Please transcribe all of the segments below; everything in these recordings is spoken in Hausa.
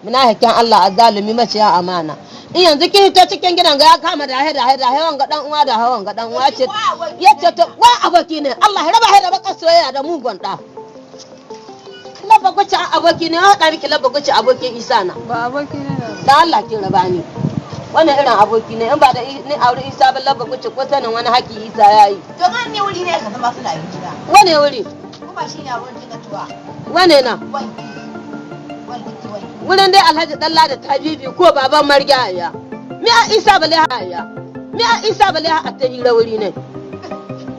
Munafikin Allah, azzalumi, maciya amana. In yanzu kin hito cikin gidan ga ya kama da da da hawan ga dan uwa da hawan ga dan uwa ce yace to wa aboki ne. Allah ya raba da bakar soyayya da mugun da. Labba guci aboki ne, ya haɗa miki labba guci abokin Isa na. Ba aboki ne na ba. Da Allah kin raba ni. Wannan irin aboki ne, in ba da ni aure Isa ba, labba guci ko sanin wani haki Isa yayi. To man ne wuri ne ka zama suna hira. Wane wuri? Kuma shi ne wurin kika tuwa. Wane na? Wanki. Wanki ki wanki. Wurin dai Alhaji Dalla da Tabibi ko baban Margaya. Mi a Isa bale haya. Mi a Isa bale a ta hira wuri ne.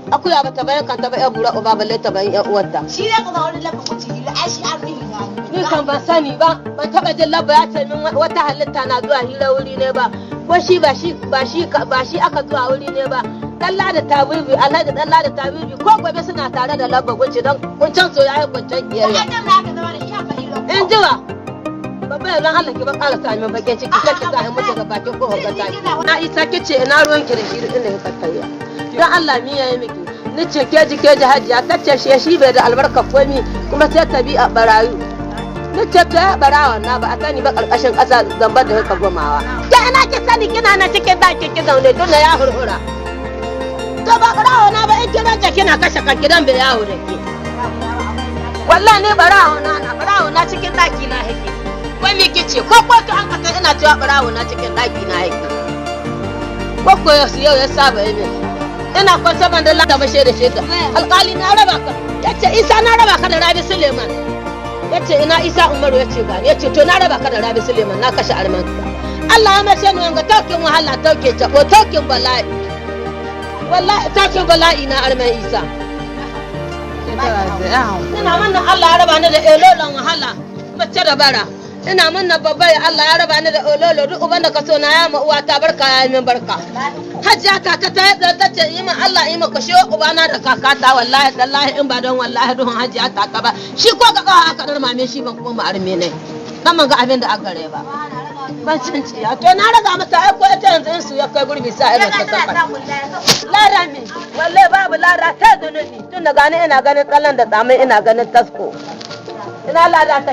Akuya ba ta bayan kanta ba, ya bura uba balle ta bayan yan uwarta. Shi ne ka zama wurin lafa kuci hira, ai shi an rihi na ni. Ni kan ban sani ba, ban taba jin labba ya ce min wata halitta na zuwa hira wuri ne ba. Ko shi ba shi ba shi ba shi aka zuwa wuri ne ba. Dalla da Tabibi, Alhaji Dalla da Tabibi ko gobe suna tare da labba gunci don kuncan soyayya, kuncan kiyayya. Ai dan na ka zama da shi aka hira. In jiwa babba yanzu Allah ki ba ƙara sa min bakin ciki, kake sa in mutu ga bakin kofar ga taki na Isa kice ina ruwan ki da shi inda ka tattaya. Don Allah mi yayi miki? Ni ce keji keji hajiya, tace shi bai da albarka komi kuma sai tabi a barayu. Ni ce to ya barawa na ba a sani ba, karkashin ƙasa zambar da ka gomawa ke ina ki sani, kina na cikin ɗakin ki zaune tun da ya hurhura. To ba barawa na ba, in kina ce kina kashe kan gidan bai yawo da ke. Wallahi ni barawo na na barawo na cikin ɗaki na hake. Wai me kice? Ko kotu an ka kai ina cewa barawo na cikin ɗaki na hake. Ko ko yau ya saba yi min. Ina kwance ban da lada ba shaida shaida. Alƙali na raba ka. Yace Isa na raba ka da Rabi Suleiman. Yace ina Isa Umaru, yace gani. Yace to na raba ka da Rabi Suleiman, na kashe arman ka. Allah ya mace ni wanga taukin wahala, tauke tabo, taukin bala'i. Wallahi taukin bala'i na arman Isa. Shekara da ya hankali. Ina manna Allah ya raba ni da elolon wahala mace da bara. Ina manna babba ya Allah ya raba ni da ololo, duk uban da ka so na ya ma uwa ta barka, ya yi min barka. Hajiya kaka ta yadda ta ce yi ma Allah yi ma kashe ubana da kakata, wallahi tallahi in ba don wallahi duhun hajiya kaka ba. Shi ko ga kawa aka dar mame shi ban koma arme ne. Dan man ga abin da aka gare ba. Ban cin ciya to na raga mata ai ko ita yanzu in su ya kai gurbi sa irin ta saka. Lada mi, wallahi babu lada ta zunubi, tun da gani ina ganin tsallan da tsamai, ina ganin tasko. Ina lada ta.